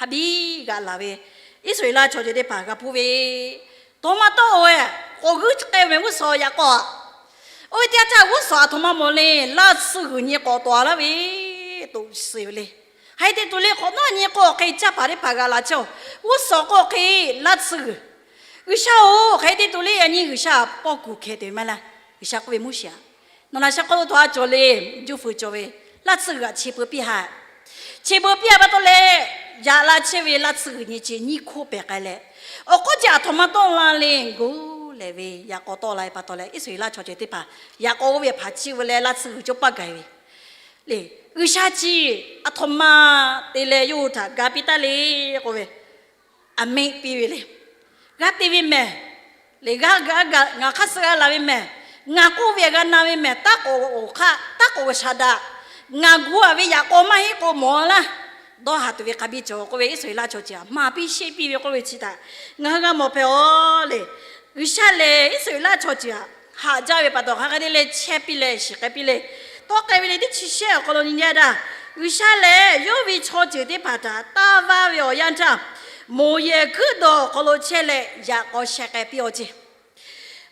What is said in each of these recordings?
hk'a biˇ g'a laˬ ve Iˉsaˍreˍlaˆ chaw ceuˬ teˇ hpaˍ g'a hpuˇ ve, aˬ htoꞈ ma tawˆ-o-e, k'awꞈ g'uiˇ k'ai-o mehˍ g'uˇ suhˍ yaꞈ k'aw-a. Oˇ ve teˇ yanˇ htaˇ g'uˇ suhˍ aˬ htoꞈ ma mawˬ le, laˇ tsuhˇ g'uiˬ nyi k'awꞈ tawˍ-a laˇ ve, toꞈ suhˍ ve le. Hk'e te tuˬ le, hk'awꞈ nawˉ nyi k'o hk'e caˇ paˍ teˇ hpaˍ g'a la chehˇ-oˬ. G'uˇ suhˍ k'o hk'e laˇ tsuhˇ g'uiˬ, G'uiˬsha-oˬ, hk'e te tuˬ le, yaꞈ nyi G'uiˬsha pawˇ kuˬ hkeh te maˇ laˇ. G'uiˬsha k'oˆ ve, Moˉseˍ-aˬ, nawˬ laꞈ sha hk'oˆ lo htawˇ a cawˬ le, juˇ feu cawˬ ve, laˇ tsuhˇ g'uiˬ aꞈ chi beu piˇ haꞈ. Chi beu piˇ-a pa taw leh, yaꞈ la chehˇ ve laˇ tsuhˇ g'uiˬ nyi chi nyiˇ hkoˇ pehˬ k'ai leh, awˬ k'oˆ ce aˬ htoꞈ ma tawˆ la le, goˬ lehˬ ve yaꞈ k'aw tawˆ la ve pa taw leh, Iˉsaˍreˍlaˆ chaw ceuˬ teˇ hpaˍ yaꞈ k'aw oˇ ve hpaˍ chiˇ ve leh laˇ tsuhˇ g'uiˬ cawˇ paˇ gaˬ ve le. G'uiˬsha chi aˬ htoꞈ ma te leh yawˇ hui htaꞈ ga piˇ taˉ le k'oˆ ve, aˬ meˆ piˇ ve le. G'a te ve mehˬ, le g'a, ngaˬ hk'aˇ suh g'a laˬ ve mehˬ, ngaˬ k'oˆ ve g'a na ve mehˬ, taˇ k'awꞈ awˬ hk'aˇ taˇ k'awꞈ shaˍ daꞈ. Ngaˬ gu-a ve yaꞈ k'aw maˇ heˆ k'o mawˬ laˇ. Dawˇ haˍ tuˬ ve hk'a biˇ cawˬ k'oˆ ve, Iˉsaˍreˍlaˆ chaw ceuˬ aˬ maˍ piˇ sheˆ piˇ ve k'oˆ ve chi htaꞈ ngaˬ hui g'a mawˬ hpehꞈ-aˬ le. G'uiˬsha lehˬ Iˉsaˍreˍlaˆ chaw ceuˬ aˬ haꞈ jaˇ ve pa taw hk'a hk'e te leh chehˇ piˇ leh shiˍ k'ai piˇ le. Tawˆ k'ai ve le teˇ chi shehˆ awˬ hk'aw lo nyi jaˇ daꞈ. G'uiˬsha lehˬ yawˇ ve chaw ceuˬ teˇ hpaˍ htaꞈ taˇ vaˇ ve awˬ yanˇ htaˇ, moˍ yehˬ kuiˉ dawˬ awˬ hk'aw lo chehˇ leh yaꞈ k'aw sheh k'ai piˇ-aw ceˇ.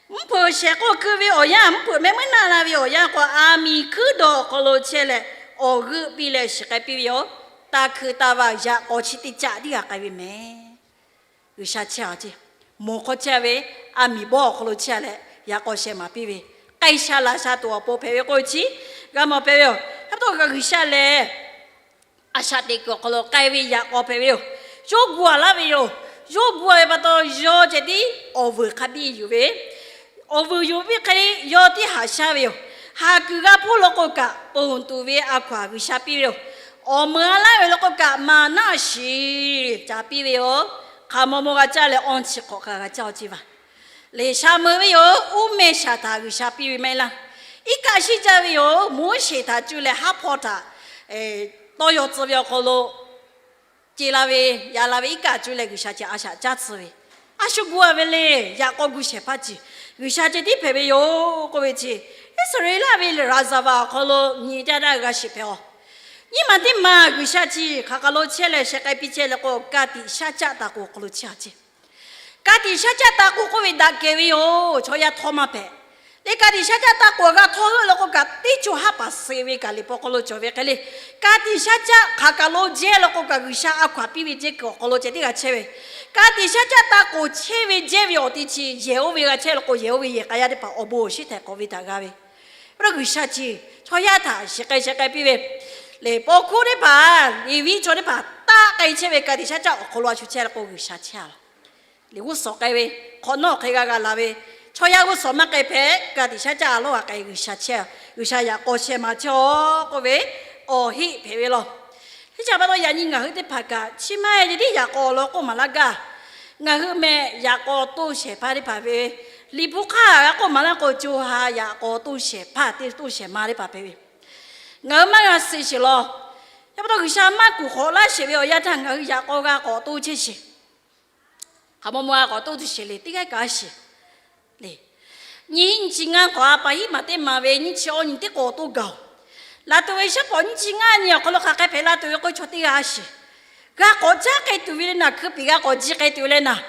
Mvuhˇ hpeuꞈ shehˍ k'oˆ keu ve awˬ yanˇ, mvuhˇ hpeuꞈ mehˆ meuˉ naˆ la ve awˬ yanˇ k'o, aˬ miˍ kuiˉ dawˬ awˬ hk'aw lo chehˇ leh awˬ g'euˆ piˇ leh shiˍ k'ai piˇ ve yoˬ. Taˇ hkui taˇ vaˇ yaꞈ k'aw chi teˇ caˆ tiˉ g'a k'ai ve mehˬ. G'uiˬsha chehˇ-a ceˇ. Moˍ hk'aw chehˇ ve, aˬ miˍ bawˇ awˬ hk'aw lo chehˇ leh yaꞈ k'aw sheh maˍ piˇ ve, k'ai sha laˬ sha tuˬ awˬ pon hpehꞈ ve k'oˆ ve chi g'a mawˬ hpehꞈ ve yoˬ. Hk'e pa taw G'uiˬsha lehˬ, a shaꞈ teꞈ kuiˬ awˬ hk'aw lo k'ai ve yaꞈ k'aw hpehꞈ ve yoˬ. Yawˇ gu-a laˇ ve yoˬ. Yawˇ gu-a ve pa taw yawˇ ceh tiˉ awˬ vuiˬ hk'a biˇ yuˬ ve, awˬ vuiˬ yuˬ piˇ hk'e le yawˇ tiˉ haꞈ shaˉ ve yoˬ. Haˍ kuiˬ g'a hpuˇ law k'o kaꞈ, ponˬ tuˬ ve a hkaw-anˬ G'uiˬsha piˇ ve yoˬ. Awˬ meuˍ a laˇ ve law k'o kaꞈ, maˍ naˆ shiˍ ca piˇ ve yoˬ. Hk'aˬ maw maw g'a caˇ leh awˇ chi hk'awꞈ hk'a g'a caˇ-aw ceˇ vaˬ. Leˬ sha meuꞈ ve yoˬ. Uˉ meh shaˍ htaꞈ G'uiˬsha piˇ ve maˇ heˆ laˇ. Iˉ kaˆ shiˉ jaˇ ve yoˬ. Moˉseˍ htaꞈ cuˇ leh haˉ hpawˇ htaꞈ tawˇ yaw tcuh ve awˬ hk'aw lo ce la ve, yaꞈ la ve iˉ kaˆ cuˇ leh G'uiˬsha ceh a shaꞈ caˉ tcuh ve, a shu gu-a ve le. Yaꞈ k'aw gu shehˍ hpaˇ chi G'uiˬsha ceh tiˉ hpehꞈ ve yoˬ k'oˆ ve chi, Iˉsaˍreˍlaˆ ve raˍzaˍvaˍ awˬ hk'aw lo nyi caˇ daꞈ g'a shiˍ hpehꞈ-aˬ. Nyiˇ maˬ teˇ maˬ G'uiˬsha chi hk'aˬ hk'aˬ lo chehˇ leh sheh k'ai piˇ chehˇ leh k'o, ka tiꞈ shaˉ caˆ taˍ k'oˍ awˬ hk'aw lo chehˇ-a ceˇ. Ka tiꞈ shaˉ caˆ taˍ k'oˍ k'oˆ ve daꞈ kehˬ ve yoˬ. Chaw yaˇ htawˇ maˇ hpehꞈ. Leh ka tiꞈ shaˉ caˆ taˍ k'oˍ g'a htawˇ g'euˆ law k'o kaꞈ, teˇ cawˬ haˉ paˍ suh ve kaꞈ liꞈ hpu hk'aw lo cawˬ ve hk'e le. Ka tiꞈ shaˉ caˆ hk'aˬ kaˬ lo jehˇ law k'o kaꞈ, G'uiˬsha a hkaw-anˬ piˇ ve jehˇ kuiˬ awˬ hk'aw lo ceh tiˉ g'a chehˇ ve. Ka tiꞈ shaˉ caˆ taˍ k'oˍ chehˇ ve jehˇ ve awˬ te chi yehˬ oˇ ve g'a chehˇ law k'o, yehˬ oˇ ve yehˬ k'a yaˇ teˇ hpaˍ awˬ bon awˬ shinˉ htehꞈ k'awꞈ ve htaꞈ g'a ve. Oˇ ve G'uiˬsha chi chaw yaˇ htaꞈ shiˍ k'ai sheh k'ai piˇ ve, lehˬ paw hkuˇ teˇ hpaˍ, Leˍviˆ chaw teˇ hpaˍ taˆ k'ai chehˇ ve ka tiꞈ shaˉ caˆ awˬ hk'aw lo a shu chehˇ law k'o, G'uiˬsha chehˇ-a lawˬ. Liꞈ g'uˇ suhˍ k'ai ve, hk'awꞈ nawˉ hk'e g'a g'a laˬ ve, chaw yaˇ g'uˇ suhˍ maˇ k'ai hpehꞈ, ka tiꞈ shaˉ caˆ a lawˉ g'a k'ai, G'uiˬsha chehˇ-a. G'uiˬsha yaꞈ k'aw sheh maˍ chehˇ-aw k'oˆ ve awˬ heˆ hpehꞈ ve lawˬ. Teˇ chaꞈ pa taw yaꞈ nyi ngaˬ hui teˇ hpaˍ kaꞈ chi maˇ heˆ ceh tiˉ yaꞈ k'aw awˬ lawn k'oˆ maˍ laˇ gaˇ. Ngaˬ hui meh yaꞈ k'aw toˇ shehˍ hpaˇ teˇ hpaˍ ve, liꞈ hpu hk'aˇ g'a k'oˆ maˍ laˇ k'o, co ha yaꞈ k'aw toˇ shehˍ hpaˇ teˇ toˇ shehˍ ma teˇ hpaˍ hpehꞈ ve, ngaˬ hui maˇ g'a suh sheˍ lawˬ. Yaꞈ pa taw G'uiˬsha maˇ kuˬ hk'awꞈ laˇ sheˍ ve awˬ yanˇ htaˇ ngaˬ hui yaꞈ k'aw g'a k'awꞈ toˇ chehˇ sheˍ. Hk'aˬ maw maw g'a k'awꞈ toˇ tuˬ sheˍ le, teˇ g'aˇ kaꞈ sheˍ le. Nyiˇ hinˉ nyiˇ chi ngaˇ hk'awꞈ a pa hiˉ maˬ teˇ maˬ ve nyiˇ chi awˇ nyi teˇ k'awꞈ toˇ gaˬ-oˬ. Laˬ tuˬ ve shaˉ pawˍ nyiˇ chi ngaˇ nyi awˬ hk'aw lo hk'aˬ hk'e hpehꞈ la tuˬ ve k'o, chaw teˇ g'aˇ sheˍ. G'a k'awꞈ caˉ k'ai tuˬ ve le naˬ, hkui piˍ g'a k'awꞈ ji k'ai tuˬ ve le naˬ,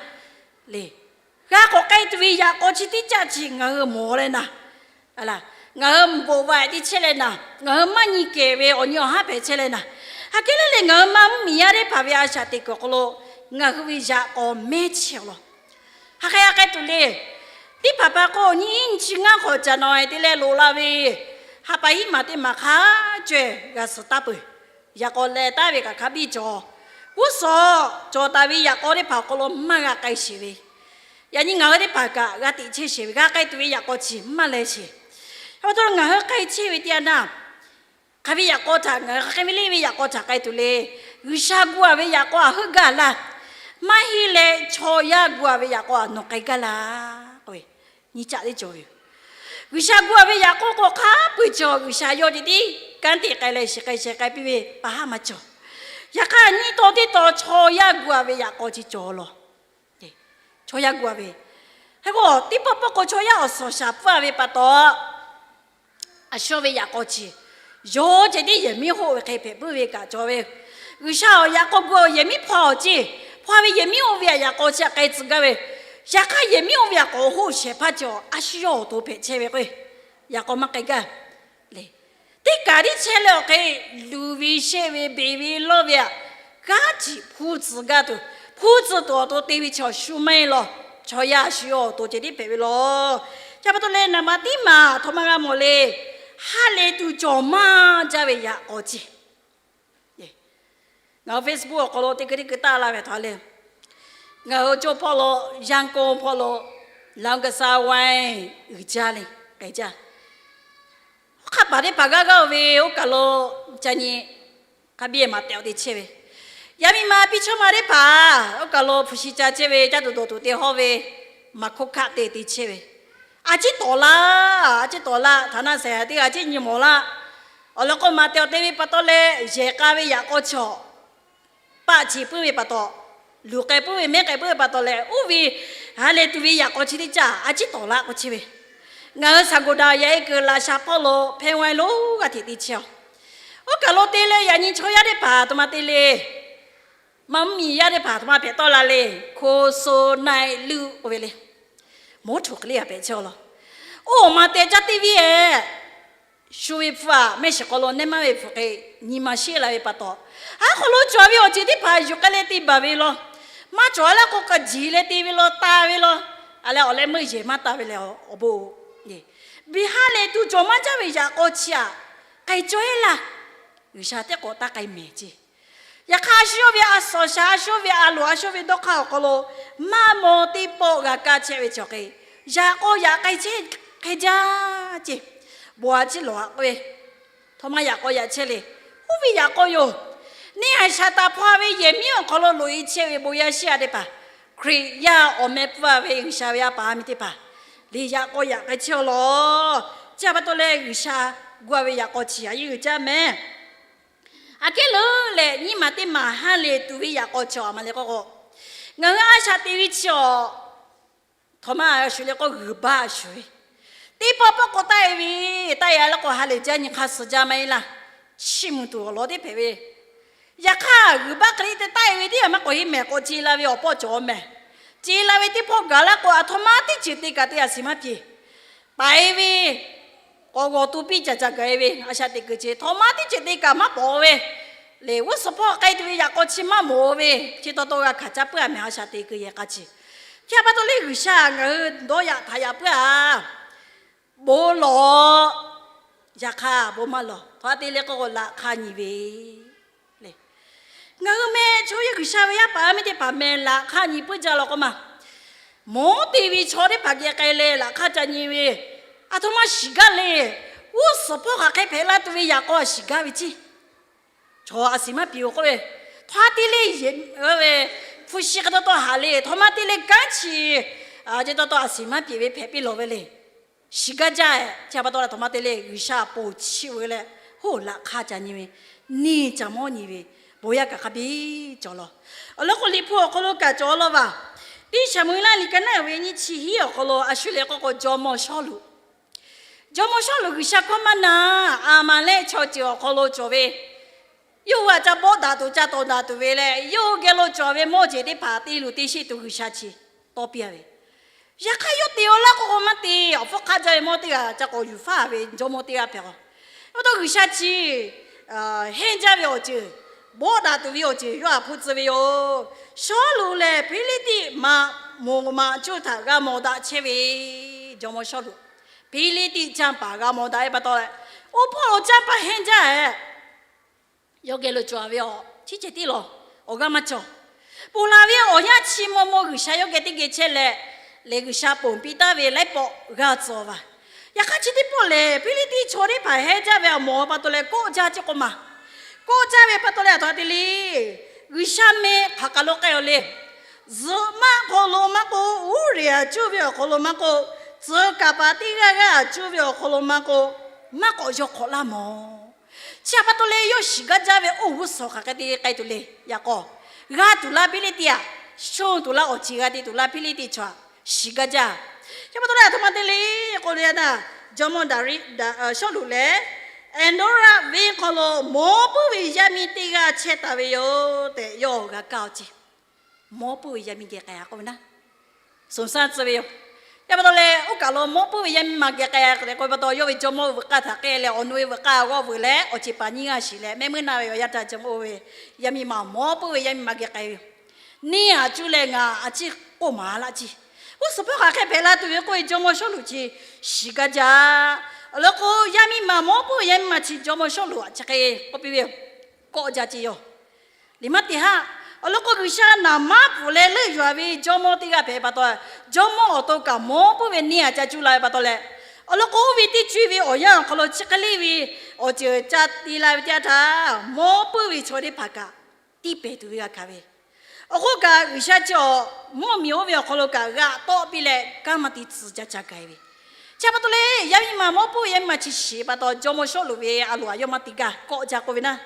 le. G'a k'awꞈ k'ai tuˬ ve yaꞈ k'aw chi teˇ caˆ chi ngaˬ hui mawˬ leh naˬ, ngaˬ hui bvuhꞈ vaꞈ te chehˇ leh naˬ, ngaˬ hui maˇ nyi kehˬ ve awˬ nyi awˬ haˉ hpehꞈ chehˇ leh naˬ, aˬ hk'e le le ngaˬ hui maˇ mvuhˇmiˬ yaˇ teˇ hpaˍ ve a shaꞈ teꞈ kuiˬ awˬ hk'aw lo ngaˬ hui ve yaꞈ k'aw mehˉ chehˇ-aˬ lawˬ. Hk'aˬ hk'e g'a k'ai tuˬ le. Teˇ hpaˍ hpaˍ k'o, nyiˇ hinˉ nyiˇ chi ngaˇ hk'awꞈ caꞈ nawˬ te leh loꞈ la ve, ha pa hiˉ maˬ teˇ maˬ hk'a caweh g'a suh taˍ peuˬ. Yaꞈ k'aw leh taˍ ve kaꞈ hk'a biˇ cawˬ. G'uˇ suhˍ cawˬ taˍ ve yaꞈ k'aw teˇ hpaˍ awˬ hk'aw lo maˇ g'a k'ai sheˍ ve, yaꞈ nyi ngaˬ hui teˇ hpaˍ kaꞈ g'a teꞈ chehˇ sheˍ ve, g'a k'ai tuˬ ve yaꞈ k'aw chi maˇ leh sheˍ. Hk'e pa taw ngaˬ hui k'ai chehˇ ve teˇ yanˇ, hk'aˬ ve yaꞈ k'aw htaꞈ ngaˬ hui hk'aˬ hk'e ve le ve yaꞈ k'aw htaꞈ k'ai tuˬ le. G'uiˬsha gu-a ve yaꞈ k'aw htaꞈ heuˆ gaˇ laˇ. Maˇ heˆ leh chaw yaˇ gu-a ve yaꞈ k'aw htaꞈ nawˬ k'ai gaˇ laˇ k'oˆ ve, nyiˇ caˆ teˇ cawˬ ve yoˬ. G'uiˬsha gu-a ve yaꞈ k'aw k'o hk'a peu-eˬ cawˬ, G'uiˬsha yawˇ ceh tiˉ kanˉ te k'ai leh shiˍ k'ai sheh k'ai piˇ ve pa haˉ maˇ cawˬ. Yaꞈ hk'aˇ nyiˇ taw teˇ taw chaw yaˇ gu-a ve yaꞈ k'aw chi cawˬ lawˬ. Chaw yaˇ gu-a ve, hk'e k'o teˇ pawˆ pawˆ k'o chaw yaˇ awˬ suhˍ shaˍ pfuhˇ-a ve pa taw, a shu ve yaꞈ k'aw chi yawˇ ceh tiˉ yehˬ miˉ hoˆ ve hk'e hpehꞈ puiˉ ve kaꞈ cawˬ ve yoˬ. G'uiˬsha awˬ yaꞈ k'aw gu yehˬ miˉ hpaw ceˇ. Hpaw ve yehˬ miˉ oˇ ve htaꞈ yaꞈ k'aw chi htaꞈ k'ai tcuh gaˇ ve. Yaꞈ hk'aˇ yehˬ miˉ oˇ ve htaꞈ k'awꞈ hoˆ shehˍ hpaˇ cawˬ a shu yawˇ awˬ to hpehꞈ chehˇ ve k'o, yaꞈ k'aw maˇ k'ai gaˇ le. Teˇ kaˬ tiˉ chehˇ leh awˬ hk'e, luˬ ve sheˆ ve beˬ ve lawˇ ve htaꞈ g'aˇ ciꞈ hpu tcuh gaˇ tuˬ, hpu tcuh tuˬ awˬ to te ve chaw shu maˇ heˆ law. Chaw yaˇ a shu yawˇ awˬ to ceh tiˉ hpehꞈ ve law. Chi pa taw leh naˍ baꞈ tiˉ maˬ aˬ htoꞈ ma g'a mawˬ le. Ha lehˬ tuˬ cawˬ maˇ jaˇ ve yaꞈ k'aw chi Ngaˬ hui Facebook awˬ hk'aw lo teˇ hkui teˇ hkui taˆ la ve htaꞈ le, ngaˬ hui cawˇ hpawˇ lo, Yangon hpawˇ lo, Laogasawain uiˍ jaˇ le, k'ai jaˇ. Oˇ hk'aˇ paˍ teˇ hpaˍ g'aˇ g'aˇ-oˬ ve, oˇ kaˬ lo ca nyi hk'a biˇ maˍ tehꞈ te chehˇ ve, yaˇ miˇ ma piˇ chawˇ ma teˇ hpaˍ oˇ kaˬ lo hpu shi ca chehˇ ve, caˇ tuˬ dawˬ tuˬ te hawˇ ve, maˍ hkawˇ hkaˆ te te chehˇ ve, a ciˉ tawˍ laˇ, a ciˉ tawˍ laˇ, htaꞈ naˆ sehˍ teˇ g'aˇ a ciˉ nyi mawˬ laˇ. Awˬ lawn k'o, maˍ tehꞈ awˬ te ve pa taw leh, yehˬ k'a ve yaꞈ k'aw chaw paˆ chi puiˉ ve pa taw, luˬ k'ai puiˉ ve, mehˉ k'ai puiˉ ve pa taw leh, oˇ ve ha lehˬ tuˬ ve yaꞈ k'aw chi teˇ caˇ a ciˉ tawˍ laˇ k'o chehˇ ve. Ngaˬ hui Saˍgoˍdaˍ yaꞈ e kuiˬ laꞈ sha hpawˇ lo hpehˇ waiˇ lonˉ g'aˇ hteꞈ te chehˇ-oˬ. Oˇ kaˬ lo te leh yaꞈ nyi chaw yaˇ teˇ hpaˍ aˬ htoꞈ ma te le. Maˇ mvuhˇmiˬ yaˇ teˇ hpaˍ aˬ htoꞈ ma hpehꞈ tawˆ la le, hko so nai luˆ k'oˆ ve le. Moˉ htoꞈ hk'e le g'a hpehꞈ chehˇ-oˬ law. Oˇ awˬ ma te caˇ teˇ viˉ-ehˍ, shu ve hpu aꞈ mehˆ shiˍ hk'aw lo nehˇ maˇ ve hpu hk'e nyi ma sheˆ la ve pa taw, a hk'aw lo cawˬ ve awˬ ceuˬ teˇ hpaˍ yuˬ k'ai leh te baˬ ve law. Maˇ cawˬ laˇ k'o, k'a jiˬ leh te ve law, ta ve law. A leh awˬ leh meuˇ yehˬ maˇ taˍ ve leh awˬ bon, biˬ ha lehˬ tuˬ cawˬ maˇ jaˇ ve yaꞈ k'aw chi aꞈ k'ai cawˇ-eˬ laˇ. G'uiˬsha teˇ k'awꞈ taˇ k'ai mehˍ ceˇ. Yaꞈ hk'aˇ, a shu yawˇ ve a suhˍ shaˍ, a shu yawˇ ve a loˍ, a shu yawˇ ve dawˇ hk'aˇ awˬ hk'aw lo maˇ maw teˇ pawˆ g'a kaˇ chehˇ ve cawˬ hk'e, yaꞈ k'aw yaꞈ k'ai chehˇ hk'e jaˇ ceˇ. Bon a ciˉ lawˬ-a k'oˆ ve, htoꞈ ma yaꞈ k'aw yaꞈ chehˇ le. Oˇ ve yaꞈ k'aw yoˬ. Neˇ haiˬ shaˍ taˍ hpawˇ ve yehˬ miˉ awˬ hk'aw lo loꞈ-e chehˇ ve bon yaˇ shiˉ yaˇ teˇ hpaˍ, Hkriꞈ yaˇ awˬ meh pfuhˇ ve G'uiˬsha ve a paˍ a miˇ teˇ hpaˍ, le yaꞈ k'aw yaꞈ k'ai chehˇ-oˬ law. Chi pa taw leh G'uiˬsha gu-a ve yaꞈ k'aw chi a yeˇ uiˍ jaˇ mehˍ. Aꞈ kehˉ leuˉ leh nyiˇ maˬ teˇ maˬ ha lehˬ tuˬ ve yaꞈ k'aw chi aˬ ma le k'o k'o, ngaˬ hui a shaꞈ teꞈ ve chi aˬ htoꞈ ma a shuˍ le k'o, g'uiˬ baˆ a shuˍ ve, teˇ pawˆ pawˆ k'awꞈ taˆ-e ve, taˆ-e a leh k'o, ha lehˬ jaˇ nyi hk'aˇ suh jaˇ maˇ heˆ laˇ. Chiˇ mvuh tuˬ awˬ lawn teˇ hpehꞈ ve. Yaꞈ hk'aˇ, g'uiˬ baˆ hk'e le te taˆ-e ve teˇ g'aˇ maˇ k'awꞈ heˆ mehˍ k'o, ce la ve awˬ pawˆ cawˬ mehˍ. Ce la ve teˇ pawˆ gaˬ laˇ k'o, aˬ htoꞈ ma teˇ ceuˬ te kaꞈ te a shiˍ maˇ peˬ. Paiˍ ve, k'awꞈ g'awˬ to piˇ caˍ caˍ gaˬ-e ve a shaꞈ teꞈ kuiˬ chi htoꞈ ma teˇ ceuˬ te kaꞈ maˇ pawˍ ve, lehˬ g'uˇ suhˍ hpawˇ k'ai tuˬ ve yaꞈ k'aw chi maˇ mawˬ ve, chi taw taw g'a hkanˍ caˇ puiˉ-a mehˍ a shaꞈ teꞈ kuiˬ yehˬ k'a chi. Chi pa taw leh G'uiˬsha ngaˬ hui dawˇ yaꞈ htaꞈ yaꞈ puiˉ-a. Bon lawˬ. Yaꞈ hk'aˇ bon maˇ lawˬ. Htoꞈ ma te leh k'o, laꞈ hk'aˇ nyi ve le. Ngaˬ hui meh chaw yaˇ G'uiˬsha ve yaˇ paˍ yaˇ miˇ teˇ hpaˍ meh laꞈ hk'aˇ nyi puiˉ jaˇ law k'oˆ ma. Mawˉ te ve chaw teˇ hpaˍ geh k'ai leh laꞈ hk'aˇ ca nyi ve, aˬ htoꞈ ma shiˍ gaˇ le. G'uˇ suhˍ hpawˇ hk'aˬ hk'e hpehꞈ la tuˬ ve yaꞈ k'aw a shiˍ gaˇ ve ceˇ. Chaw a shiˍ maˇ peˬ-oˬ k'oˆ ve, htoꞈ ma te leh yehˬ ve hpu shi hk'e taw taw haꞈ le, htoꞈ ma te leh kanˉ chi, a, ce taw taw a shiˍ maˇ peˬ ve hpehꞈ piˇ lawˬ ve le. Shiˍ gaˇ jaˇ-e. Chi pa taw leh htoꞈ ma te leh G'uiˬsha ponˬ chiˇ ve leh, hoˉ laꞈ hk'aˇ ca nyi ve, neˇ ca mawˉ nyi ve, bon yaˇ kaꞈ hk'a biˇ cawˬ law. Awˬ lawn k'o, Liꞈ hpu awˬ hk'aw lo kaꞈ cawˬ law vaˬ. Tiˇ Saˍmo-eˍlaˆ liꞈ ka naˉ ve nyiˇ chi hiˉ awˬ hk'aw lo a shu lehˬ k'o k'o, jawˇmawˇ Sawˉluꞈ Jawˇmawˇ Sawˉluꞈ G'uiˬsha hkawˇ maˇ na, Aˍmaˍlehˆ chaw ceuˬ awˬ hk'aw lo cawˬ ve, yawˇ hui htaꞈ ca bawˆ daꞈ tuˬ ca tawˍ daꞈ tuˬ ve leh, yawˇ hui geh lo cawˬ ve mawˇ jeˬ teˇ hpaˍ te luˬ te sheˆ tuˬ G'uiˬsha chi tawˇ piˇ-a ve. Yaꞈ hk'aˇ, yawˇ te-o laˇ k'o k'o maˇ te. Awˬ hpfuhˇ hk'aˆ jaˇ ve mawˇ teˇ g'aˇ ca k'awꞈ yuˬ faˉ ve jawˇmawˇ teˇ g'aˇ hpehꞈ k'o, pa taw G'uiˬsha chi hehnˇ jaˇ ve awˬ ceuˬ, bawˆ daꞈ tuˬ ve awˬ ceuˬ yawˇ htaꞈ hpuˇ tcuh ve yoˬ. Sawˉluꞈ lehˬ Hpiˇliˇtiˆ maꞈ moˍ maꞈ cuˇ htaꞈ g'a mawˬ daꞈ chehˇ ve, jawˇmawˇ Sawˉluꞈ Hpiˇliˇtiˆ canˇ paˍ g'a mawˬ daꞈ ve pa taw leh, oˇ hpawˇ lo canˇ paˍ hehnˇ jaˇ-e. Yawˇ geh lo cawˬ ve awˬ chiˉ ceh tiˉ lawˬ, awˬ g'aˇ maˇ cawˬ. Ponˬ laˬ ve awˬ yanˇ chi maw maw G'uiˬsha yawˇ geh teˇ geh chehˇ leh, lehˬ G'uiˬsha ponˬ piˇ taˍ ve laiˉ pawˆ g'a tcuh vaˬ. Yaꞈ hk'aˇ, chi teˇ pawˆ lehˬ Hpiˇliˇtiˆ chaw teˇ hpaˍ hehnˇ jaˇ ve awˬ mawˬ pa taw leh kawˆ jaˇ ceˇ k'oˆ ma. Kawˆ jaˇ ve pa taw leh aˬ htoꞈ ma te le, G'uiˬsha meh hk'aˬ kaˬ lo k'ai-o le. Zuhꞈ maˆ hk'aw lo maˇ k'oˆ, Uˉriˍaˍ cuˇ ve awˬ hk'aw lo maˇ k'oˆ, tcuh kaˍ paˍ teˇ g'aˇ g'aˇ cuˇ ve awˬ hk'aw lo maˇ k'oˆ, maˇ k'awꞈ yaw hk'awꞈ laˇ mawˬ. Chi htaꞈ pa taw leh yawˇ shiˍ gaˇ jaˇ ve oˇ g'uˇ suhˍ hk'aˬ hk'e te k'ai tuˬ le. Yaꞈ k'aw, g'a tuˬ laˇ Hpiˇliˇtiˆ aꞈ, shonˇ tuˬ laˇ awˬ ceˬ g'a te tuˬ laˇ Hpiˇliˇtiˆ chaw aꞈ, shiˍ gaˇ jaˇ. Chi pa taw leh aˬ htoꞈ ma te le k'oˆ le a naˇ, jawˇmawˇ Daˍriˆ, Sawˉluꞈ lehˬ Anˍdawˇraˆ venˇ hk'aw lo mawˉ puiˉ ve yaˇ miˇ teˇ g'aˇ chehˇ taˍ ve yoˬ tehꞈ yawˇ g'a kaˇ-oˬ ceˇ. Mawˉ puiˉ ve yaˇ miˇ geh k'ai-a k'oˆ ve naˉ, suhˍ shaˉ tcuh ve yoˬ. Yaˇ pa taw leh oˇ kaˬ lo mawˉ puiˉ ve yaˇ miˇ ma geh k'ai-a k'oˆ ve pa taw, yawˇ ve jawˇmawˇ veuꞈ k'aˇ htaꞈ k'ai leh awˬ nu ve veuꞈ k'aˇ g'awˇ veuꞈ leh awˬ ceˬ paˍ nyiˇ g'aˇ shiˍ leh mehˆ meuˇ naˇ ve awˬ yanˇ htaˇ jawˇmawˇ oˇ ve yaˇ miˇ ma, mawˉ puiˉ ve yaˇ miˇ ma geh k'ai ve yoˬ. Neˇ aꞈ cuˇ leh ngaˬ a ciˉ k'oˆ maˍ laˇ ceˇ. G'uˇ suhˍ hpawˇ hk'aˬ hk'e hpehꞈ la tuˬ ve k'oˆ ve jawˇmawˇ Sawˉluꞈ chi shiˍ gaˇ jaˇ. Awˬ lawn k'o, yaˇ miˇ ma, mawˉ puiˉ ve yaˇ miˇ ma chi jawˇmawˇ Sawˉluꞈ aꞈ chi hk'e k'oˆ piˇ ve yoˬ. Kawˆ jaˇ ceˇ yoˬ. Liꞈ maˇ te haˉ. Awˬ lawn k'o, G'uiˬsha naˍ manˉ pfuhˍ leh leuˆ yuˬ-a ve jawˇmawˇ teˇ g'aˇ hpehꞈ pa taw, jawˇmawˇ awˬ to kaꞈ mawˉ puiˉ ve neˇ aꞈ ca cuˇ la ve pa taw leh, awˬ lawn k'o, oˇ ve teˇ cuˇ ve awˬ yanˇ awˬ hk'aw lo chi hk'e le ve awˬ ceuˬ ca te la ve teˇ yanˇ htaˇ, mawˉ puiˉ ve chaw teˇ hpaˍ kaꞈ tiˇ pehˍ tuˬ ve g'a hkanˍ ve. Awˬ hk'oˆ kaꞈ, G'uiˬsha chi awˬ mvuhˇmiˬ oˇ ve awˬ hk'aw lo kaꞈ g'aꞈ tawˆ piˇ leh kanˉ maˇ te tcuh jaˇ ca gaˬ ve. Chi pa taw leh, yaˇ miˇ ma mawˉ puiˉ ve yaˇ miˇ ma chi shiˍ pa taw, jawˇmawˇ Sawˉluꞈ ve a loˍ aꞈ yawˇ maˇ te gaˇ, kawˆ jaˇ k'oˆ ve naˉ.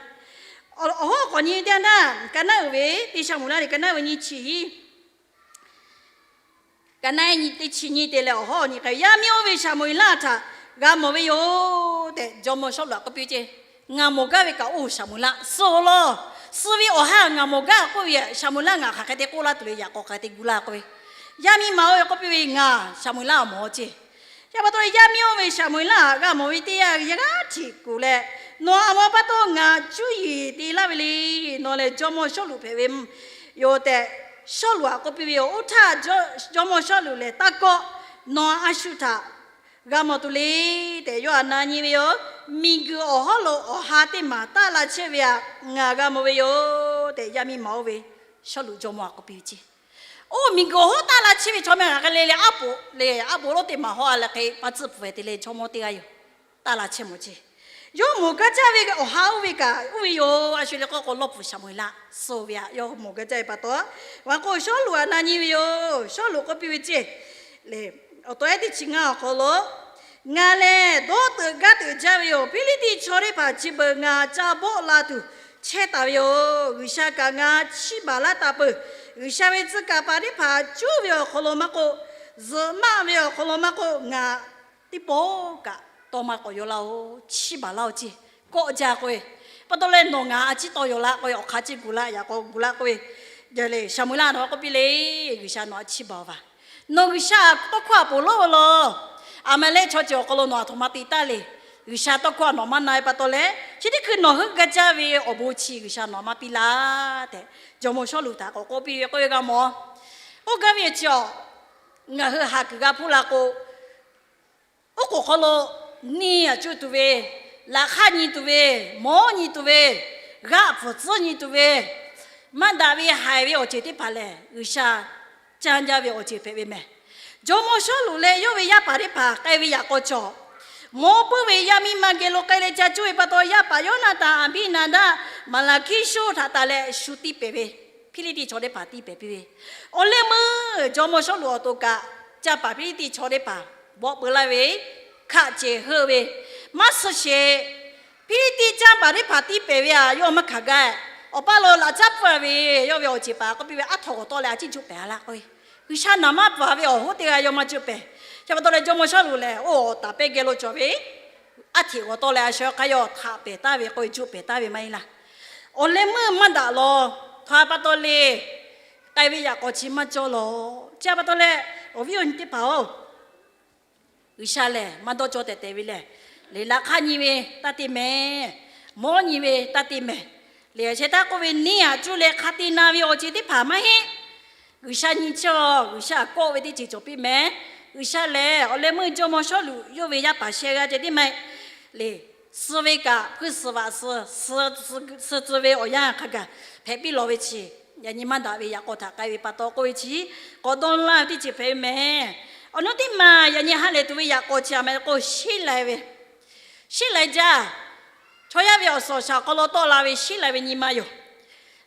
Awˬ hawˉ k'awꞈ nyi ve teˇ yanˇ htaˇ, ka naˉ uiˍ ve teˇ Saˍmo-eˍlaˆ lehˬ, ka naˉ uiˍ ve nyiˇ chi hiˉ, ka naˉ nyi teˇ chi nyi te leh awˬ hawˉ nyi k'ai, Yaˇ miˇ oˇ ve Saˍmo-eˍlaˆ htaꞈ g'a mawˬ ve yoˬ tehꞈ jawˇmawˇ Sawˉluꞈ aꞈ k'oˆ piˇ ceˇ. Ngaˬ mawˬ gaˇ ve kaꞈ oˇ Saˍmo-eˍlaˆ suh-oˬ law. Suh ve awˬ ha ngaˬ mawˬ gaˇ k'oˆ ve, Saˍmo-eˍlaˆ ngaˬ hk'aˬ hk'e te k'oˆ laˇ tuˬ ve yaꞈ k'aw hk'aˬ hk'e te gu laˇ k'oˆ ve, yaˇ miˇ ma oˇ ve k'oˆ piˇ ve, Ngaˬ Saˍmo-eˍlaˆ awˬ mawˬ ceˇ. Chi pa taw leh, yaˇ miˇ oˇ ve Saˍmo-eˍlaˆ g'a mawˬ ve teˇ yanˇ, yaˇ g'aˇ htiꞈ kuˬ leh, Nawˬ a mawˬ pa taw ngaˬ cuˇ yiˍ te laˇ ve le. Nawˬ lehˬ jawˇmawˇ Sawˉluꞈ hpehꞈ ve yoˬ tehꞈ, Sawˉluꞈ aꞈ k'oˆ piˇ ve yoˬ. Oˇ htaˇ, jawˇmawˇ Sawˉluꞈ lehˬ, Taˇ kawˆ, nawˬ a shu htaꞈ g'a mawˬ tuˬ le tehꞈ yawˇ htaꞈ na nyi ve yoˬ. Miˬguiˬ awˬ hawˉ lo awˬ ha teˇ maˬ taˆ la chehˇ ve htaꞈ ngaˬ g'a mawˬ ve yoˬ tehꞈ, yaˇ miˇ ma oˇ ve Sawˉluꞈ jawˇmawˇ aꞈ k'oˆ piˇ ve ceˇ. Oˇ miˬguiˬ awˬ hawˉ taˆ la chehˇ ve chaw meh hk'aˬ hk'e le le, aˉ poꞈ le, aˉ poꞈ lonˉ teˇ maˬ hawˉ a leh hk'e pa tcuhˆ pfuhˍ ve te leh jawˇmawˇ teˇ g'aˇ yoˬ. Taˆ la chehˇ mawˬ ceˇ. Yawˇ mawˬ gaˇ jaˇ ve awˬ ha oˇ ve kaꞈ oˇ ve yoˬ. A shu le k'oˆ k'o, lawˇ puˍ Saˍmo-eˍlaˆ suh ve htaꞈ yawˇ mawˬ gaˇ jaˇ ve pa taw, awˬ lawn k'o, Sawˉluꞈ htaꞈ na nyi ve yoˬ. Sawˉluꞈ k'oˆ piˇ ve ceˇ. Lehˬ, awˬ taw ehˉ teˇ chi ngaˇ awˬ hk'aw lo, Ngaˬ lehˬ dawˇ teuꞈ gaˇ teuꞈ jaˇ ve yoˬ. Hpiˇliˇtiˆ chaw teˇ hpaˍ chi beuꞈ ngaˬ ca bawˆ la tuˬ chehˇ taˍ ve yoˬ. G'uiˬsha kaꞈ ngaˬ chiˇ baˬ laˇ taˍ peuˬ. G'uiˬsha ve tcuh kaˍ paˍ teˇ hpaˍ cuˉ ve awˬ hk'aw lo maˇ k'oˆ, zuhꞈ maˆ ve awˬ hk'aw lo maˇ k'oˆ, ngaˬ teˇ pawˆ kaꞈ tawˇ maˇ k'awꞈ yaw laˇ-oˬ. Chiˇ baˬ laˇ-oˬ ceˇ. Kawˆ jaˇ k'oˆ ve pa taw leh, Nawˬ ngaˬ a ciˉ tawˇ yaw laˇ k'oˆ ve, awˬ hk'aˇ ciˉ gu laˇ, yaꞈ k'aw gu laˇ k'oˆ ve, Saˍmo-eˍlaˆ nawˬ k'oˆ piˇ le, G'uiˬsha nawˬ htaꞈ chiˇ baˬ-oˬ vaˬ. Nawˬ G'uiˬsha tawˇ hkawˇ htaꞈ ponˬ lawˇ ve law. Aˍmaˍlehˆ chaw ceuˬ awˬ hk'aw lo nawˬ aˬ htoꞈ ma te taˍ le. G'uiˬsha tawˇ hkawˇ htaꞈ nawˬ maˇ na ve pa taw leh, chi teˇ hkui nawˬ heuˆ gaˇ jaˇ ve awˬ bon chi G'uiˬsha nawˬ maˇ piˇ laˇ tehꞈ, jawˇmawˇ Sawˉluꞈ htaꞈ k'awꞈ k'oˆ piˇ ve k'oˆ ve g'a mawˬ. Oˇ gaˇ ve chi awˬ, ngaˬ hui haˍ kuiˬ g'a hpuˇ la k'o, oˉ k'oˍ hk'aw lo neˇ aꞈ cuˇ tuˬ ve, laꞈ hk'aˇ nyi tuˬ ve, mawˉ nyi tuˬ ve, g'aˆ pfuhˍ tcuhˉ nyi tuˬ ve, maˇ daꞈ ve haiˬ ve awˬ ceuˬ teˇ hpaˍ lehˬ, G'uiˬsha canˇ jaˇ ve awˬ ceuˬ hpehꞈ ve mehˬ. Jawˇmawˇ Sawˉluꞈ leh yawˇ ve yaˇ paˍ teˇ hpaˍ k'ai ve yaꞈ k'aw cawˬ, mawˉ puiˉ ve yaˇ miˇ ma geh lo k'ai leh ca cuˇ ve pa taw, yaˇ paˍ Yawˇnaˍtanˍ, Aˍbiˇnaˍdaˆ, Maˍlaˍhkiˇ shoˇ htaꞈ taˍ leh shu tiˇ pehˍ ve, Hpiˇliˇtiˆ chaw teˇ hpaˍ tiˇ pehˍ piˇ ve. Awˬ leh meuˇ jawˇmawˇ Sawˉluꞈ awˬ to kaꞈ, canˇ paˍ Hpiˇliˇtiˆ chaw teˇ hpaˍ bawˆ peu laˇ ve, hkaˆ ceˬ heuˆ ve, maˇ suh sheˍ. Hpiˇliˇtiˆ canˇ paˍ teˇ hpaˍ tiˇ pehˍ ve htaꞈ yawˇ maˇ hkanˍ gaˇ. Awˬ paˇ lo laꞈ caˉ pfuhˇ ve, yawˇ ve awˬ ceˬ paˍ k'oˆ piˇ ve, Aˉ htaw g'awˬ tawˆ leh a ciˉ juˆ pehˍ a laˇ k'oˆ ve, G'uiˬsha naˍ manˇ pfuhˍ ve awˬ hoˉ teˇ g'aˇ yawˇ maˇ juˆ pehˍ. Chi pa taw leh jawˇmawˇ Sawˉluꞈ lehˬ, oˇ awˬ taˍ pehˇ geh lo cawˬ ve, aˉ hteꞈ g'awˬ tawˆ leh a shu hk'aˇ yawˇ htaꞈ pehˍ taˍ ve k'oˆ ve, juˆ pehˍ taˍ ve maˇ heˆ laˇ. Awˬ leh meuˇ maˇ daꞈ law. Htaꞈ pa taw le, k'ai ve yaꞈ k'aw chi maˇ cawˇ law. Chi pa taw leh, awˬ viˉ awˬ nyi teˇ hpaˍ-oˬ, G'uiˬsha lehˬ maˇ dawˇ cawˇ tehꞈ tehꞈ ve lehˬ, lehˬ laꞈ hk'aˇ nyi ve taˇ te mehˍ. Mawˉ nyi ve taˇ te mehˍ. Lehˬ sheh htaˇ k'oˆ ve, neˇ aꞈ cuˇ leh hk'a te na ve awˬ ceuˬ teˇ hpaˍ maˇ heˆ. G'uiˬsha nyi chaw, G'uiˬsha kawˆ ve teˇ ceuˬ cawˬ piˇ mehˍ. G'uiˬsha lehˬ awˬ leh meuˇ jawˇmawˇ Sawˉluꞈ yawˇ ve yaˇ paˍ sheh g'a ceh tiˉ maˇ heˆ. Lehˬ, suh ve kaꞈ hpuiˇ suhˍ vaꞈ suh, suh tcuh ve awˬ yanˇ hk'a gaˬ hpehꞈ piˇ lawˬ ve chi, yaꞈ nyi maˇ daꞈ ve yaꞈ k'aw htaꞈ k'ai ve pa taw k'oˆ ve chi, k'awꞈ dawˇ laˇ ve teˇ ceuˬ hpehꞈ ve mehˍ. Awˬ nu teˇ maˬ yaꞈ nyi ha lehˬ tuˬ ve yaꞈ k'aw chi a mehˍ k'o, sheˉ lai ve, sheˉ lai jaˇ. Chaw yaˇ ve awˬ suhˍ awˬ shaˍ awˬ hk'aw lo tawˆ la ve sheˉ lai ve nyi ma yoˬ.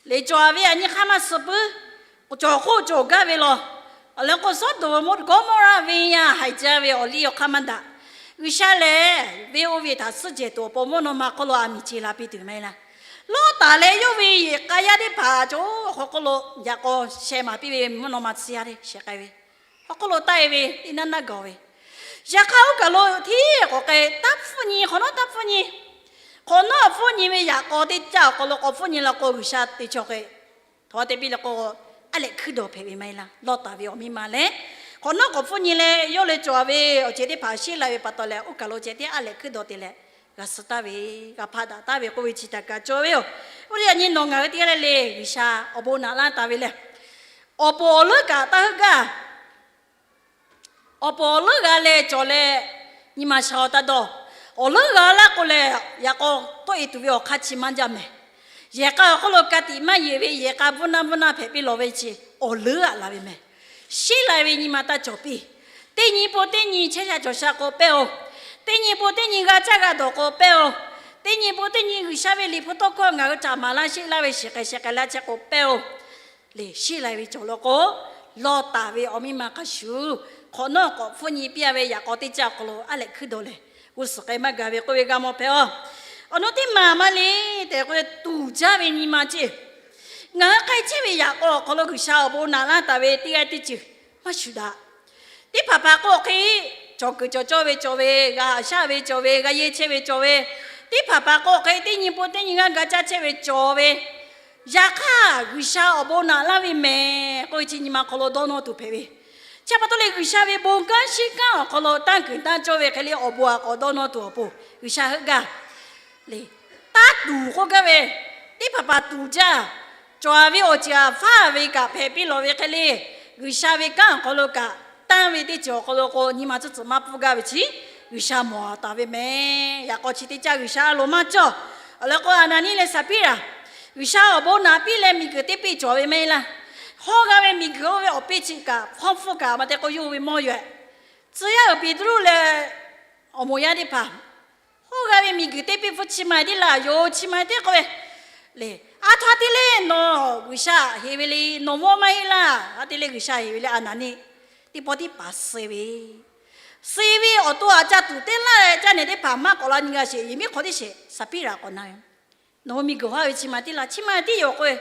Lehˬ cawˬ ve yaꞈ nyi hk'aˇ maˇ suh puiˉ, cawˬ hk'oˆ cawˬ gaˇ ve law. Awˬ leh k'o, Sawˉdonˍ Gawˇmawˇraˆ venˇ yaˇ haiˬ jaˇ ve awˬ liˇ awˬ hk'aˇ maˇ daꞈ. G'uiˬsha lehˬ, venˇ oˇ ve htaꞈ suhˉ jehˬ tuˬ awˬ pon mvuhˇ naw ma hk'aw lo a miˬ ce la piˇ tuˬ maˇ heˆ laˇ. Lawˇtaˍ leh yawˇ ve yeˬ k'a yaˇ teˇ hpaˍ cawˬ hk'aw hk'oˆ lo yaꞈ k'aw sheh maˍ piˇ ve mvuhˇ naw ma tcuh yaˇ le sheh k'ai ve, hk'aw hk'oˆ lo taˆ-e ve teˇ naˉ naˉ gaˬ ve, yaꞈ hk'aˇ oˇ kaˬ lo hteˇ k'awꞈ k'ai taˇ hpfuhˇ nyi, hk'awꞈ nawˉ taˇ hpfuhˇ nyi. Hk'awꞈ nawˉ awˬ hpfuhˇ nyi ve yaꞈ k'aw teˇ caˇ awˬ hk'aw lo k'awꞈ hpfuhˇ nyi la k'o, G'uiˬsha te chaw hk'e htaꞈ te piˇ leh k'o, aˉ lehꞈ hkuiˇ dawˬ hpehꞈ ve maˇ heˆ laˇ. Lawˇ taˍ ve awˬ miˇ ma leh, hk'awꞈ nawˉ k'awꞈ hpfuhˇ nyi leh yawˇ leh cawˬ ve awˬ ceuˬ teˇ hpaˍ sheˉ la ve pa taw leh, oˇ kaˬ lo ceh tiˉ aˉ lehꞈ hkuiˇ dawˬ te leh g'a suh taˍ ve, g'a hpaˆ daꞈ taˍ ve k'oˆ ve chi htaꞈ kaꞈ cawˬ ve yoˬ. Oˇ ve yaꞈ nyi nawˬ ngaˬ hui teˇ g'aˇ le le G'uiˬsha awˬ bon naꞈ laˇ taˍ ve lehˬ, awˬ pon awˬ leuˉ kaꞈ taˇ heuˆ gaˇ. Awˬ pon awˬ leuˉ g'a leh cawˬ leh nyi ma sha-aw taˇ dawˇ. Awˬ leuˉ g'a laˇ k'o lehˬ, yaꞈ k'aw tawˆ e tuˬ ve awˬ hk'aˇ chi maˇ jaˇ mehˍ. Yehˬ k'a awˬ hk'oˆ lo ka tiꞈ maˇ yeˬ ve yehˬ k'a bvuhˇ naˇ bvuhˇ naˇ hpehꞈ piˇ lawˬ ve chi awˬ leuˉ aꞈ la ve mehˍ. Sheˉ la ve nyi ma taˇ cawˬ piˇ. Teˇ nyi po teˇ nyi chehˇ sha cawˬ sha k'o pehˇ-oˬ. Teˇ nyi po teˇ nyi g'a caˇ g'a dawˬ k'o pehˇ-oˬ. Teˇ nyi po teˇ nyi G'uiˬsha ve liꞈ hpu tawˇ hkawˇ ngaˬ hui htaꞈ maˍ laˇ sheˆ laˇ ve shiˍ k'ai sheh k'ai laˇ chehˇ k'o pehˇ-oˬ. Lehˬ, sheˉ la ve cawˬ law k'o, lawˇ taˍ ve awˬ miˇ ma hk'a shuˍ, hk'awꞈ nawˉ k'awꞈ hpfuhˇ nyi piˇ-a ve yaꞈ k'aw teˇ caˇ awˬ hk'aw lo aˉ lehꞈ hkuiˇ dawˬ leh g'uˇ suhˍ k'ai maˇ gaˬ ve k'oˆ ve g'a mawˬ hpehꞈ-oˬ. Awˬ nu teˇ maˬ maˇ le tehꞈ k'oˆ leh tuˍ jaˇ ve nyi ma ceˇ. Ngaˬ hui k'ai chehˇ ve yaꞈ k'aw awˬ hk'aw lo G'uiˬsha awˬ bon naꞈ laˇ taˍ ve teˇ g'aˇ teˇ ceuˬ maˇ shuˍ daꞈ. Teˇ hpaˍ hpaˍ k'o hk'e, cawˬ kuiˬ cawˬ cawˇ ve cawˬ ve, g'a haꞈ shaˆ ve cawˬ ve, g'a yehˇ chehˇ ve cawˬ ve, teˇ hpaˍ hpaˍ k'o hk'e teˇ nyi po teˇ nyi g'aˇ g'a caˇ chehˇ ve cawˬ ve, yaꞈ hk'aˇ G'uiˬsha awˬ bon naꞈ laˇ ve mehˍ k'oˆ ve chi nyi ma hk'aw lo dawˇ nawˇ tuˬ hpehꞈ ve. Chi pa taw leh G'uiˬsha ve bon kanˉ shinˉ kanˉ awˬ hk'aw lo tanˇ kuiˬ tanˇ cawˇ ve hk'e le awˬ bon aꞈ k'awꞈ dawˇ nawˇ tuˬ awˬ pon G'uiˬsha heuˆ gaˇ. Lehˬ, taˇ tuˍ k'oˆ gaˇ ve, teˇ hpaˍ hpaˍ tuˍ jaˇ. Cawˬ ve awˬ ceuˬ aꞈ faˉ ve kaꞈ hpehꞈ piˇ lawˬ ve hk'e le, G'uiˬsha ve kanˉ awˬ hk'aw lo kaꞈ tanˇ ve teˇ ceuˬ awˬ hk'aw lo k'o nyi ma tcuhˉ tcuhˬ maˇ pfuhˇ gaˇ ve chi G'uiˬsha mawˬ taˍ ve mehˍ. Yaꞈ k'aw chi teˇ caˇ G'uiˬsha a loˍ maˇ cawˇ. Awˬ lawn k'o, Aˍnaˍniˆ leh Saˍhpiˉraꞈ G'uiˬsha awˬ bon naꞈ piˇ leh miˬguiˬ teˇ peˆ cawˬ ve maˇ heˆ laˇ. Hawˇ g'a ve miˬguiˬ oˇ ve awˬ peˇ chi kaꞈ hpawˇ hpfuhˇ kaꞈ maˇ te k'o yawˇ hui ve mawˇ yoˬ. Tcuh yaˇ uiˍ Peˍtruˆ leh awˬ moˍ yaˇ teˇ hpaˍ hawˇ g'a ve miˬguiˬ teˇ peˆ hpfuhˇ chi ma tiˉ laˬ yoˬ. Chi ma tiˉ k'oˆ ve, lehˬ, a htoꞈ ha te leh nawˬ G'uiˬsha heˍ ve le, nawˬ mawˇ maˇ heˆ laˇ. Ha te leh G'uiˬsha heˍ ve le, Aˍnaˍniˆ teˇ pawˆ tiˉ paˍ suh ve suh ve awˬ to aꞈ ca tuˍ teˇ laˇ leh caˇ nehˬ teˇ hpaˍ maˇ k'awꞈ la nyi g'a sheˍ. Yehˬ miˉ hk'aw tiˉ sheˍ Saˍhpiˉraꞈ k'awꞈ na ve, nawˬ hui miˬguiˬ hawˇ ve chi ma tiˉ laˇ, chi ma tiˉ yoˬ k'oˆ ve,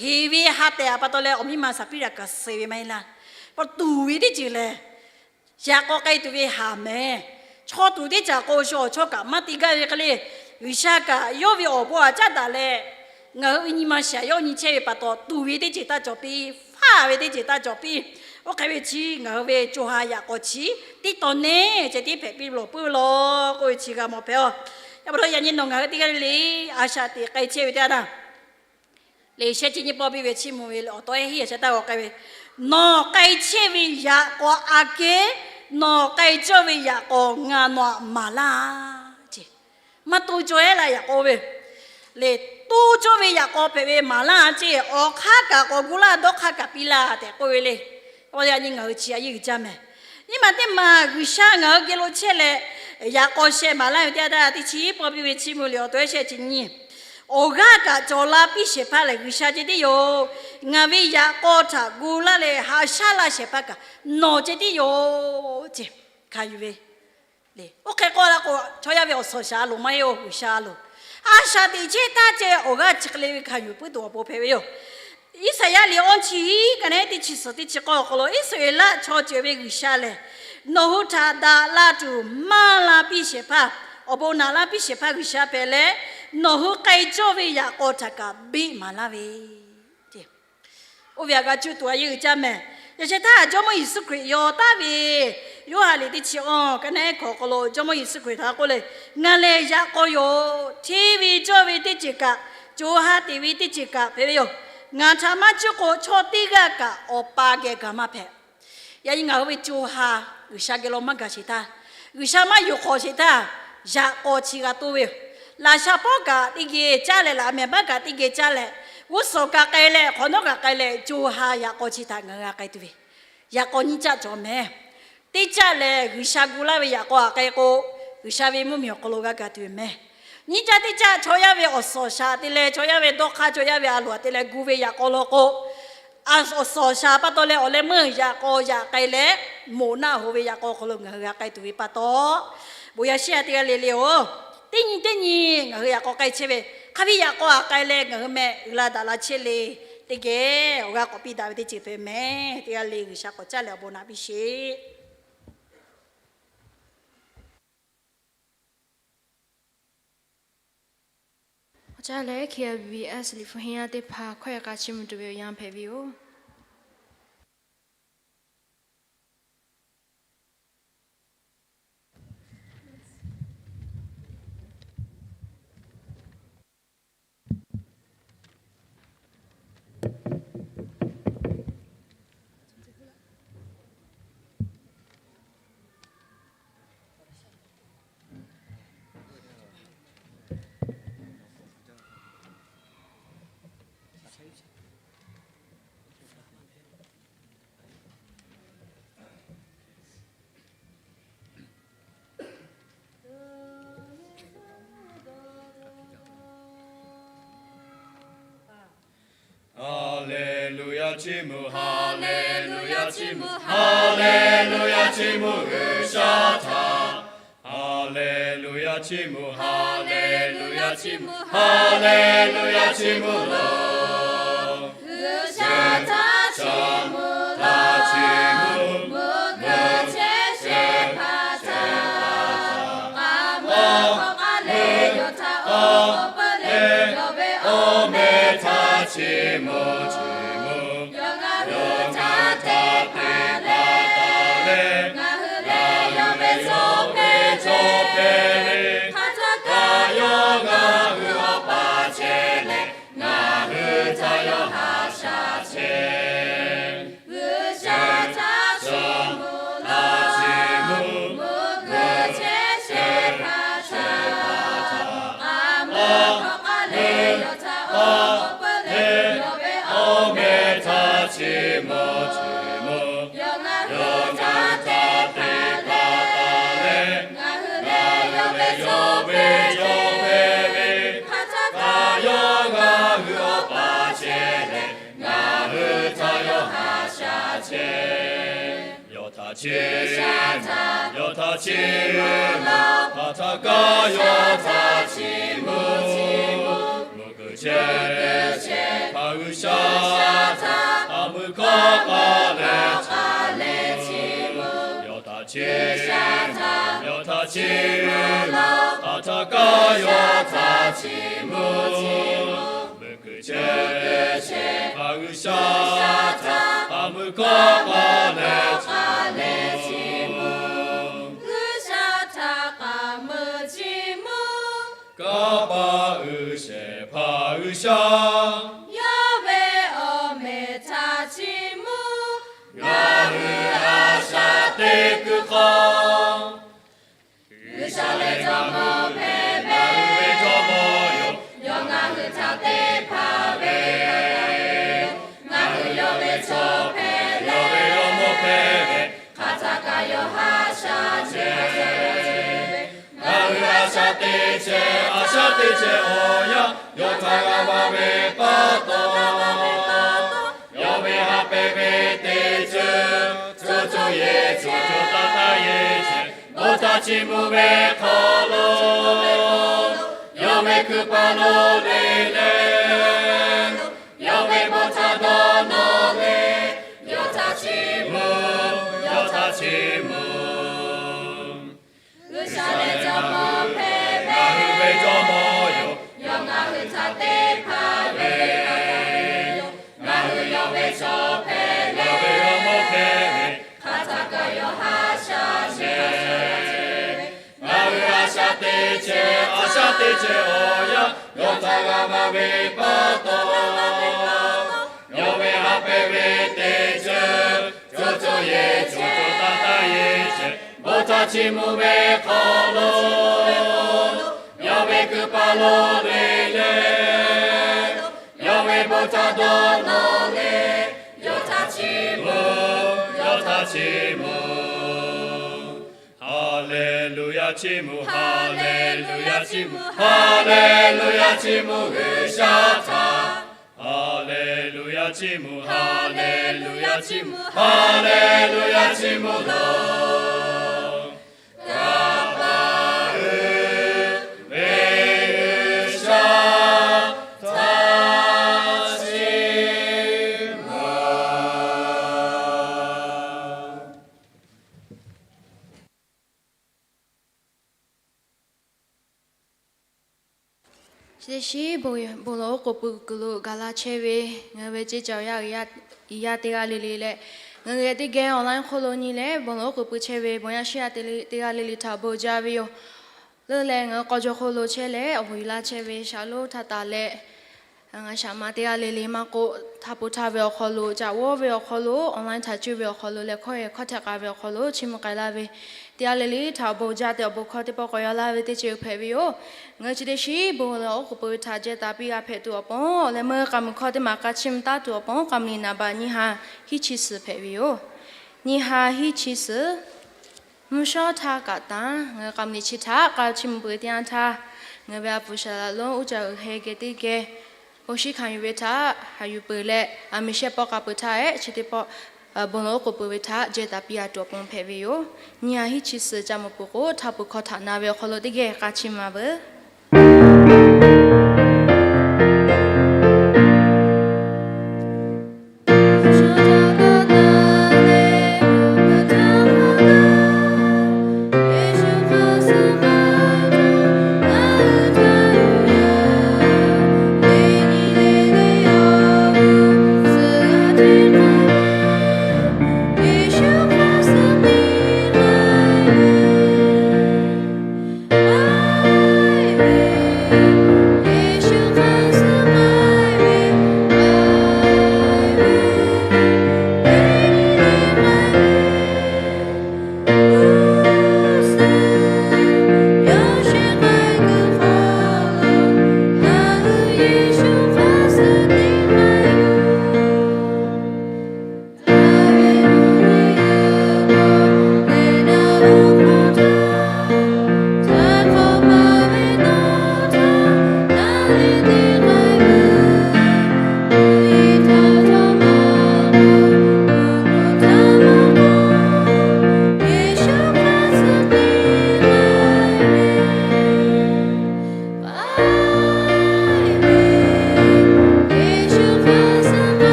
heˍ ve ha tehˬ aꞈ pa taw leh awˬ miˇ ma Saˍhpiˉraꞈ kaꞈ suh ve maˇ heˆ laˇ. Pa tuˍ ve teˇ ceuˬ lehˬ, yaꞈ k'aw k'ai tuˬ ve haˍ mehˍ. Chaw tuˍ teˇ caꞈ k'o shu awˬ chawˇ kaꞈ maˇ te gaˇ ve hk'e le, G'uiˬsha kaꞈ yawˇ ve awˬ bon aꞈ caˉ daꞈ leh, ngaˬ hui ve nyi ma shaˍ yawˇ nyi chehˇ ve pa taw tuˍ ve teˇ ceuˬ taˇ cawˬ piˇ, faˉ ve teˇ ceuˬ taˇ cawˬ piˇ. Oˇ hk'e ve chi ngaˬ hui ve co ha yaꞈ k'aw chi tiˉ taw neˇ ceh tiˉ hpehꞈ piˇ lawˬ puiˉ ve law k'oˆ ve chi g'a mawˬ hpehꞈ-oˬ. Yaꞈ pa taw yaꞈ nyi nawˬ ngaˬ hui teˇ g'aˇ le le a shaꞈ teꞈ k'ai chehˇ ve teˇ g'aˇ na lehˬ, shehˆ chi nyiˇ pawˆ piˇ ve chiˇ mvuh ve le awˬ taw ehˉ hiˉ a shaꞈ taˇ g'aw k'ai ve, nawˬ k'ai chehˇ ve yaꞈ k'aw aꞈ kehˉ nawˬ k'ai cawˇ ve yaꞈ k'aw ngaˬ nawˬ aꞈ maˍ laˇ ce. Maˇ to cawˇ-eˬ laˇ yaꞈ k'aw ve lehˬ, to cawˇ ve yaꞈ k'aw hpehꞈ ve maˍ laˇ ce. Awˬ hk'aˇ kaꞈ k'awꞈ gu laˇ, dawˇ hk'aˇ kaꞈ piˇ laˇ tehꞈ k'oˆ ve le. Yaꞈ nyi ngaˬ hui chi a yeˇ uiˍ jaˇ mehˍ. Nyi ma teˇ maˬ G'uiˬsha ngaˬ hui geh lo chehˇ leh, yaꞈ k'aw sheh maˍ laˇ ve teˇ g'aˇ taˇ teˇ chi nyiˇ pawˆ piˇ ve chiˇ mvuh le awˬ taw ehˉ shehˆ chi nyiˇ, awˬ g'aˇ kaꞈ cawˬ la piˇ shehˍ hpaˇ lehˬ G'uiˬsha ceh tiˉ yoˬ. Ngaˬ ve yaꞈ k'aw htaꞈ gu laˇ leh haꞈ shaˉ laˇ shehˍ hpaˇ kaꞈ nawˬ ceh tiˉ yoˬ ce. Hkanˍ yuˬ ve le. Oˇ hk'e k'oˆ la k'o, chaw yaˇ ve awˬ suhˍ shaˍ a loˍ maˇ heˆ-oˬ, G'uiˬsha a loˍ. A shaꞈ teꞈ chehˇ taˇ ceh awˬ g'aˇ chi hk'e le ve hkanˍ yuˬ puiˉ tuˬ awˬ pon hpehꞈ ve yoˬ. Iˉsaˍyaˆ liꞈ awˇ chi hiˉ ka neˉ teˇ chi suhˍ teˇ chi k'awˇ awˬ hk'aw lo, Iˉsaˍreˍlaˆ chaw ceuˬ ve G'uiˬsha lehˬ, nawˬ hui htaꞈ daꞈ la tuˬ maˇ la piˇ shehˍ hpaˇ, awˬ bon naꞈ laˇ piˇ shehˍ hpaˇ G'uiˬsha hpehꞈ leh, nawˬ hui k'ai cawˇ ve yaꞈ k'aw htaꞈ kaꞈ beˆ maˍ laˇ ve Oˇ ve aꞈ g'a cuˇ tuˬ a yeˇ uiˍ jaˇ mehˍ. Yaꞈ sheh htaˇ Jawˇmawˇ Yeˍsuˆ Hkriꞈ yaw taˍ ve, Yoˇhanˬ liꞈ teˇ chi awˇ ka neˉ hkawꞈ awˬ hk'aw lo Jawˇmawˇ Yeˍsuˆ Hkriꞈ htaꞈ k'oˆ le, Ngaˬ lehˬ yaꞈ k'aw yoˬ. Hteˇ ve cawˇ ve teˇ ceuˬ kaꞈ, co ha teꞈ ve teˇ ceuˬ kaꞈ hpehꞈ ve yoˬ. Ngaˬ htaꞈ maˇ cuˇ k'o chaw teˇ g'aˇ kaꞈ Awˬ pa geh gaˬ maˇ hpehꞈ. Yaꞈ nyi ngaˬ hui ve co ha G'uiˬsha geh lo maˇ gaˬ sheˍ htaˇ, G'uiˬsha maˇ yuˬ hk'awꞈ sheˍ htaˇ, yaꞈ k'aw chi g'a toˇ ve yoˬ. Laꞈ sha pawˆ kaꞈ teˇ geh caˇ leh, laꞈ mehˍ baˆ kaꞈ teˇ geh caˇ leh, g'uˇ suhˍ kaꞈ k'ai leh, hk'awꞈ nawˉ kaꞈ k'ai leh, co ha yaꞈ k'aw chi htaꞈ ngaˬ hui g'a k'ai tuˬ ve, yaꞈ k'aw nyiˇ caˆ cawˬ mehˍ. Teˇ caˆ lehˬ, G'uiˬsha gu laˇ ve yaꞈ k'aw htaꞈ k'ai k'o, G'uiˬsha ve mvuhˇmiˬ awˬ hk'aw lo g'a gaˬ tuˬ ve mehˍ. Nyiˇ caˆ teˇ caˆ chaw yaˇ ve awˬ suhˍ shaˍ te leh, chaw yaˇ ve dawˇ hk'aˇ, chaw yaˇ ve a loˍ te leh gu ve yaꞈ k'aw law k'o, awˬ suhˍ shaˍ pa taw leh awˬ leh meuˇ yaꞈ k'aw yaꞈ k'ai leh, moˍ naˆ hoꞈ ve yaꞈ k'aw awˬ hk'aw lo ngaˬ hui g'a k'ai tuˬ ve pa taw, bon yaˇ shiˉ yaˇ teˇ g'aˇ le le-oˬ, teˇ nyi teˇ nyi ngaˬ hui yaꞈ k'aw k'ai chehˇ ve, hk'a ve yaꞈ k'aw htaꞈ k'ai leh ngaˬ hui meh uiˍ la daꞈ la chehˇ le. Teˇ geh awˬ g'aˇ k'awꞈ piˇ daꞈ ve teˇ ceuˬ hpehꞈ mehˍ. Teˇ g'aˇ le G'uiˬsha k'awꞈ caˇ leh awˬ bon naꞈ piˇ sheˍ. Caˇ leh K B S liꞈ hpu heh yaˇ teˇ hpaˍ hkawehˇ k'a chiˇ mvuh tuˬ ve awˬ yanˇ hpehꞈ ve yoˬ. Haˍleˍluˍyaˍ chiˇ mvuh, Haˍleˍluˍyaˍ chiˇ mvuh, Haˍleˍluˍyaˍ chiˇ mvuh G'uiˬsha htaꞈ. Haˍleˍluˍyaˍ chiˇ mvuh, Haˍleˍluˍyaˍ chiˇ mvuh, Haˍleˍluˍyaˍ chiˇ mvuh loˬ. G'uiˬsha htaꞈ chiˇ mvuh, htaꞈ chiˇ mvuh, mvuhˇ g'uiˬ chehˇ shehˍ hpaˇ htaꞈ k'a mvuh hk'awꞈ k'aˇ leh, yawˇ htaꞈ awˬ peuˬ leh, yawˇ ve awˬ meh htaꞈ chiˇ mvuh, chiˇ mvuh. Yawˇ ngaˬ hui htaꞈ te hpanˍ leh, ngaˬ hui lehˬ yawˇ ve chaw hpehꞈ ve, hk'aˬ htaˇ kaꞈ yawˇ ngaˬ hui awˬ pa chehˇ leh, ngaˬ hui htaꞈ yawˇ haꞈ shaꞈ chehˇ. G'uiˬsha htaꞈ chiˇ mvuh, htaꞈ chiˇ mvuh, mvuhˇ g'uiˬ chehˇ shehˍ hpaˇ htaꞈ k'a mvuh hk'awꞈ k'aˇ leh, yawˇ htaꞈ awˬ peuˬ leh, yawˇ ve awˬ meh htaꞈ chiˇ mvuh, chiˇ mvuh. Yawˇ ngaˬ hui htaꞈ te hpanˍ leh, ngaˬ hui lehˬ yawˇ ve chaw hpehꞈ ve, hk'aˬ htaˇ kaꞈ yawˇ ngaˬ hui awˬ pa chehˇ leh, ngaˬ hui htaꞈ yawˇ haꞈ shaꞈ chehˇ. Yawˇ htaꞈ chiˇ, yawˇ htaꞈ chiˇ mvuh, hk'aˬ htaˇ kaꞈ yawˇ htaꞈ chiˇ mvuh, mvuhˇ g'uiˬ chehˇ shehˍ hpaˇ G'uiˬsha htaꞈ k'a mvuh hk'awꞈ k'aˇ leh chiˇ mvuh. Yawˇ htaꞈ chiˇ, yawˇ htaꞈ chiˇ mvuh, hk'aˬ htaˇ kaꞈ yawˇ htaꞈ chiˇ mvuh, mvuhˇ g'uiˬ chehˇ shehˍ hpaˇ G'uiˬsha htaꞈ k'a mvuh hkawˇ k'aˇ leh chiˇ mvuh. G'uiˬsha htaꞈ k'a mvuh chiˇ mvuh. Kanˇ paˆ uiˍ shehˍ hpaˇ G'uiˬsha, yawˇ ve awˬ meh htaꞈ chiˇ mvuh. Ngaˬ hui a shaꞈ teꞈ kuiˬ hk'aw G'uiˬsha leh jawˇmawˇ hpehꞈ ve jawˇmawˇ yoˬ. Yawˇ ngaˬ hui htaꞈ te hpanˍ ve, ngaˬ hui yawˇ ve chaw hpehꞈ ve, yawˇ ve jawˇmawˇ hpehꞈ ve, hk'aˬ htaˇ kaꞈ yawˇ haꞈ shaꞈ chehˇ. Ngaˬ hui a shaꞈ teꞈ chehˇ, a shaꞈ teꞈ chehˇ awˬ yanˇ, yawˇ htaꞈ g'a maˇ ve pa taw, yawˇ ve haꞈ pehnˇ ve teˇ ceuˬ, co co yeˬ co co taˇ taˇ yeˬ chehˇ, bon htaꞈ chiˇ mvuh ve hk'aw lo, yawˇ ve hkui paˍ lo le leh, yawˇ ve bon htaꞈ dawˇ nawˇ ve, yawˇ htaꞈ chiˇ mvuh, yawˇ htaꞈ chiˇ mvuh. G'uiˬsha leh jawˇmawˇ hpehꞈ ve, ngaˬ hui ve jawˇmawˇ yoˬ. Yawˇ ngaˬ hui htaꞈ te hpanˍ ve, ngaˬ hui yawˇ ve chaw hpehꞈ ve, yawˇ ve jawˇmawˇ hpehꞈ ve, hk'aˬ htaˇ kaꞈ yawˇ haꞈ shaꞈ chehˇ. Ngaˬ hui a shaꞈ teꞈ chehˇ, a shaꞈ teꞈ chehˇ awˬ yanˇ, yawˇ htaꞈ g'a maˇ ve pa taw, yawˇ ve haꞈ pehnˇ ve teˇ ceuˬ, co co yeˬ co co taˇ taˇ yeˬ chehˇ, bon htaꞈ chiˇ mvuh ve hk'aw lo, yawˇ ve hkui paˍ lo le leh, yawˇ ve bon htaꞈ dawˇ nawˇ ve, yawˇ htaꞈ chiˇ mvuh, yawˇ htaꞈ chiˇ mvuh. Haˍleˍluˍyaˍ chiˇ mvuh, haˍleˍluˍyaˍ chiˇ mvuh, haˍleˍluˍyaˍ chiˇ mvuh G'uiˬsha htaꞈ. Haˍleˍluˍyaˍ chiˇ mvuh, haˍleˍluˍyaˍ chiˇ mvuh, haˍleˍluˍyaˍ chiˇ mvuh loˬ. Kanˇ paˆ uiˍ ve G'uiˬsha htaꞈ chiˇ mvuh. Chi teˇ shiˉ bon lawˬ oˉ k'oˍ pui kuiˬ lo gaˬ la chehˇ ve ngaˬ hui ve ceˇ ca awˬ yaˇ, awˬ yaˇ teˇ g'aˇ le le leh, ngaˬ hui geh teˇ geh online hk'oˆ lo nyi leh bon lawˬ oˉ k'oˍ pui chehˇ ve bon yaˇ shiˉ yaˇ teˇ g'aˇ le le htaꞈ awˬ bon jaˇ ve yoˬ. Leuˉ leh ngaˬ hui k'aw jaw hk'oˆ lo chehˇ leh awˬ bon uiˍ la chehˇ ve shaˍlonˉ htaˇ taˍ leh, ngaˬ shaˍ ma teˇ g'aˇ le le maˇ k'oˆ, htaˇ po htaˇ ve awˬ hk'aw lo, caꞈ g'awˇ ve awˬ hk'aw lo, online htaꞈ cuˇ ve awˬ hk'aw lo leh hkawˇ hkawˇ htehꞈ k'a ve awˬ hk'aw lo chiˇ mvuh k'ai laˇ ve teˇ g'aˇ le le htaꞈ awˬ bon jaˇ tehꞈ awˬ bon hkawˇ teˇ pawˆ k'awꞈ yaw laˇ ve teˇ ceuˬ hpehꞈ ve yoˬ. Ngaˬ hui chi teˇ shiˉ bon lawˬ oˉ k'oˍ pui htaꞈ jehˇ taˍ piˇ g'a hpehꞈ tuˬ awˬ pon leh meuˇ k'a muiˬ hkawˇ teˇ maˬ k'a chiˇ mvuh taˉ tuˬ awˬ pon k'a muiˬ liꞈ naˍ baꞈ nyiˇ ha hiˉ chi suhˍ hpehꞈ ve yoˬ. Nyiˇ ha hiˉ chi suhˍ. Mvuhˇ shawˉ htaˇ kaꞈ tanˉ, ngaˬ hui k'a muiˬ liꞈ chi htaꞈ k'a chiˇ mvuh peuˬ teˇ yanˇ htaˇ, ngaˬ hui ve a puˍ shaˍ laꞈ lonˉ uˉ caˇ uiˍ heh geh teˇ geh bon shiˉ hkanˍ yuˬ ve htaꞈ haꞈ yuˬ peuˬ leh, a miˬ shehˇ pawˆ k'a peuˬ htaˇ ehˉ chi teˇ pawˆ bon lawˬ oˉ k'oˍ pui ve htaꞈ jehˇ taˍ piˇ g'a tuˬ awˬ pon hpehꞈ ve yoˬ. Nyiˇ ha hiˉ chi suhˍ ca mvuh peuˬ k'o, htaˇ peuˬ hkawˇ htaꞈ na ve awˬ hk'aw lo teˇ geh k'a chiˇ mvuh peuˬ.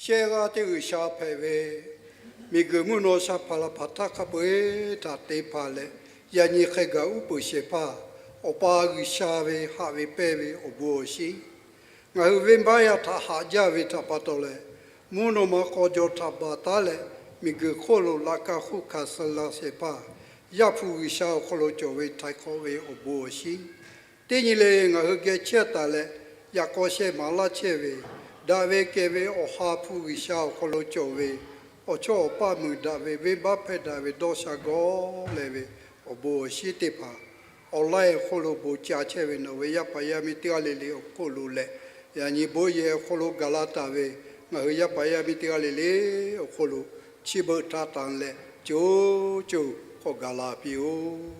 Shehˆ g'aˇ teˇ G'uiˬsha hpehꞈ ve, miˬguiˬ mvuhˇ naw sha hpaˍ la hpaˍ htaˇ hk'a peu-eˬ htaꞈ te hpanˍ leh, yaꞈ nyi hk'e gaˬ uˉ peunˍ shehˍ hpaˇ, Awˬ pa G'uiˬsha ve haꞈ ve pehnˇ ve awˬ bon awˬ shinˉ, ngaˬ hui venˇbaˆ yaˇ htaꞈ haꞈ jaˇ ve htaꞈ pa taw leh, mvuhˇ naw ma k'aw jaw htaꞈ baˬ taˉ leh, miˬguiˬ hk'oˆ lo laꞈ ka hk'oˆ hkanˍ suh la shehˍ hpaˇ, Yaˇ hpu G'uiˬsha awˬ hk'aw lo cawˬ ve htaiˍ hk'awꞈ ve awˬ bon awˬ shinˉ, teˇ nyi le ngaˬ hui geh chehˇ taˍ leh, yaꞈ k'aw sheh maˍ laˇ chehˇ ve, daꞈ ve kehˬ ve Awˬ ha hpu G'uiˬsha awˬ hk'aw lo cawˬ ve, awˬ chawˇ awˬ paˇ meuˍ daꞈ ve venˇbaˆ hpehˇ daꞈ ve dawˇ sha gawˇ leh ve awˬ bon awˬ shinˉ teˇ hpaˍ, online awˬ hk'oˆ lo bon ca chehˇ ve nawˬ ve yaˇ paˍ yaˇ miˇ teˇ g'aˇ le le awˬ hk'oˆ lo leh, yaꞈ nyi bon yehˬ awˬ hk'aw lo gaˬ la taˍ ve ngaˬ hui yaˇ paˍ yaˇ miˇ teˇ g'aˇ le le awˬ hk'oˆ lo chi beuꞈ htaꞈ tanˍ leh, co co k'awꞈ gaˬ la piˇ-oˆ.